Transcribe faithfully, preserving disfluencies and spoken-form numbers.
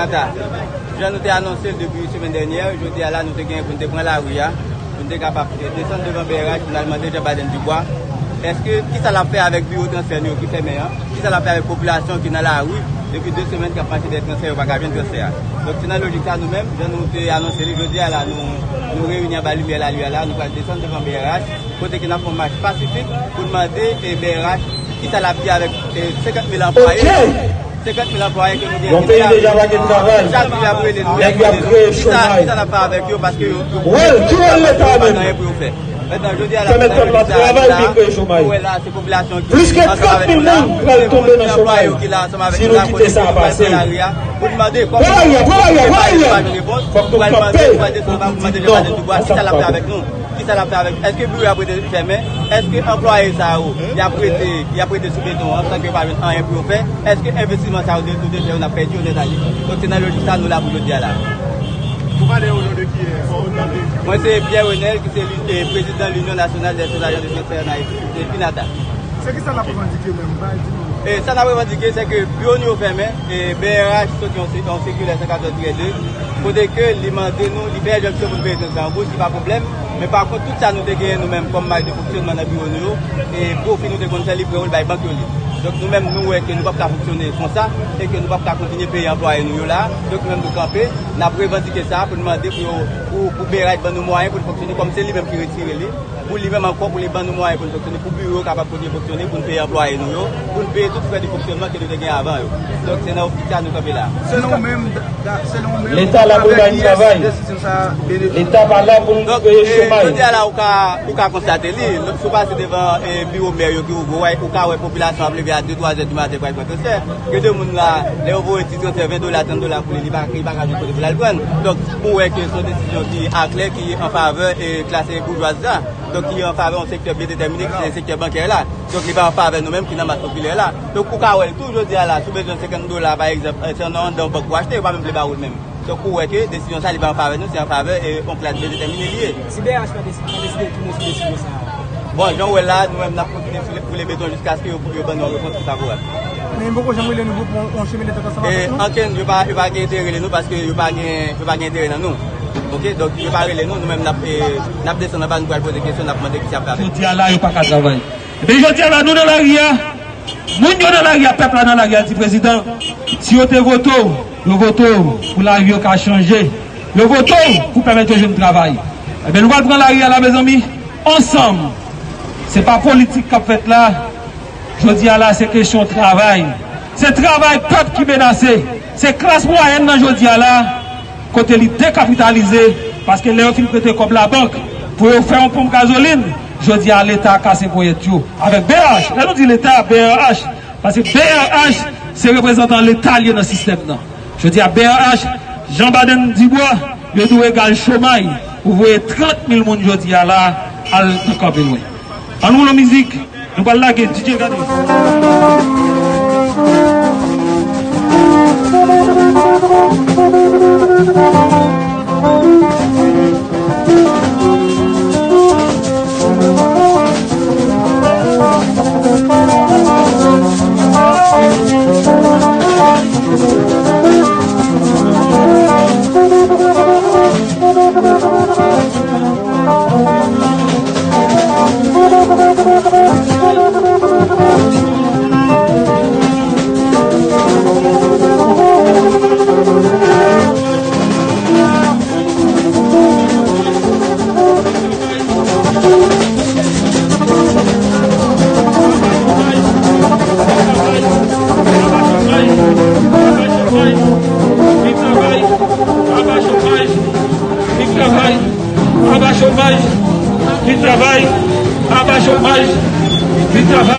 Ata, jan nou te anonse l depi semèn dènyè, jodi a la nou te gen pou n te pran lari a, pou n te kapab, eh, desann devan B R H pou n al mande Jean Baden Dubois, èske, kisa l ap fè avèk biwo transfè nou yo ki fèmen an, kisa l ap fè avèk popilasyon ki nan lari depi de semèn k ap mache dèyè transfè, yo pa ka jwenn transfè a. Donk, se nan lojik sa nou menm, jan nou te anonse li, jodi a la, nou, nou reyini anba limyè lalwa a, nou pral desann devan B R H, kote ke n ap fè yon mach pasifik pou n mande, eh, B R H kisa l ap di avèk, eh, senkant mil anplwaye. Senkant mil anplwaye ke nou gen. Yon peyi deja pa gen travay. Chak jou y ap rele nou, y ap rele nou. Kisa, kisa n ap fè avèk yo, paske yo, yo, yo pa nan anyen pou yo fè. Mentnan, jodi a la, pèmèt pèp la travay, pi kreye chomaj. Ou wè la, se popilasyon ki ansanm avèk nou la, se moun ki anplwaye yo ki la ansanm avèk nou la, kote ke nou pral pran lari a pou n mande kòman nou pa jwenn repons, nou pral mande, nou pral desann anba pou n mande Jean Baden Dubois kisa l ap fè avèk nou. Kisa l ap fè avèk? Èske biwo y ap rete fèmen? Èske anplwaye sa yo, y ap rete, y ap rete sou beton an san ke yo pa jwenn anyen pou yo fè? Èske envestiman sa yo nou te fè yo n ap pèdi yo nèt ale? Donk, se nan lojik sa nou la pou jodi a la. Ou pale o non de ki? Mwen se Pierre Renel, ki se li, eh, prezidan L'Union Nationale des Agents de Transfert en Haïti, se PUNATAH. Se kisa n ap revandike menm? Bay di nou. E sa n ap revandike, se ke biwo nou yo fèmen, e B R H soti yon si-, yon sikilè san katòz tirè de, kote ke li mande nou, li fè enjenksyon pou nou peye transfè an bouch, li pa pwoblèm. Men pa kont, tout sa nou te genyen nou menm kòm maj de fonksyonman nan biwo nou yo, e pwofi nou te konn fè, li pran yo, li bay bank yo li. Donk, nou menm, nou wè ke nou p ap ka fonksyone konsa, e ke nou p ap ka kontinye peye anplwaye nou yo la. Donk, nou menm, nou kanpe, n ap revandike sa pou n mande pou yo, pou, pou B R H ban nou mwayen pou n fonksyone kòm se li menm ki retire li. Pou li menm ankò, pou li ban nou mwayen pou n fonksyone, pou biwo yo kapab kontinye fonksyone, pou n peye anplwaye nou yo, pou n peye tout frè de fonksyonman ke nou te gen avan yo. Donk, se nan optik sa nou kanpe la. Selon ou menm, da-, da-, selon ou menm, Leta la pou bay travay. Leta pa la pou l kreye chomaj. Donk, eh, jodi a la, ou ka, ou ka konstate li. Si w pase devan, eh, biwo mè yo ki ouvri, ou ka wè popilasyon ap leve a de, twa zè di maten pou al pran transfè. Gen de moun la, lè yo voye ti transfè ven dola, trant dola pou li, li pa, li pa ka jwenn kote pou l al pran l. Donk, ou wè ke se yon desizyon ki aklè, ki an favè, eh, klas boujwaz la. Donk, ki an favè yon sektè byen detèmine, ki se sektè bankè la. Donk, li pa an favè nou menm ki nan mas popilè la. Donk, ou ka wè l tou jodi a la, si w bezwen senkant dola, pa egzanp, eh, se nan anndan yon bank pou achte, yo pa menm vle ba ou l menm. Donk, ou wè ke desizyon sa, li pa an favè nou, se an favè, eh, yon klas byen detèmine li ye. Si B R H pa desi-, pa deside tounen sou desizyon sa a? Bon, jan w wè la, nou menm, n ap kontinye boule beton jiskaske yo, yo ban nou yon repons ki favorab. Men yo poko janm rele nou pou pran yon chimen dantant ansanm avèk nou? Ankenn, yo pa, yo pa gen enterè rele nou paske yo pa gen, yo pa gen enterè nan nou. Oke, donk yo pa rele nou, nou menm n ap, eh, n ap desann anba, nou pral poze kesyon, n ap mande ki sa ap fè avèk. Jodi a la, yo pa ka travay. Ebyen, jodi a la, nou nan lari a. Moun yo nan lari a, pèp la nan lari a di prezidan, si yo te vote w, yo vote w pou lavi yo ka chanje. Yo vote w pou pèmèt yo jwenn travay. Ebyen, nou pral pran lari a la, mezanmi, ansanm. Se pa politik k ap fèt la. Jodi a la, se kesyon travay. Se travay pèp ki menase. Se klas mwayèn nan jodi a la, kote li dekapitalize, paske lè yo fin prete kòb labank pou yo fè yon ponp gazolin, jodi a Leta kase ponyèt yo. Avèk B R H, lè nou di Leta, B R H, paske B R H se reprezantan Leta li ye nan sistèm nan. Jodi a B R H, Jean Baden Dubois, yo dwe egal chomay pou voye trant mil moun jodi a la al nan kanpe lwen. Ann woule mizik, nou pral lage D J gade. Viv travay, aba chomaj. Viv travay, aba chomaj. Viv travay, aba chomaj. Viv travay.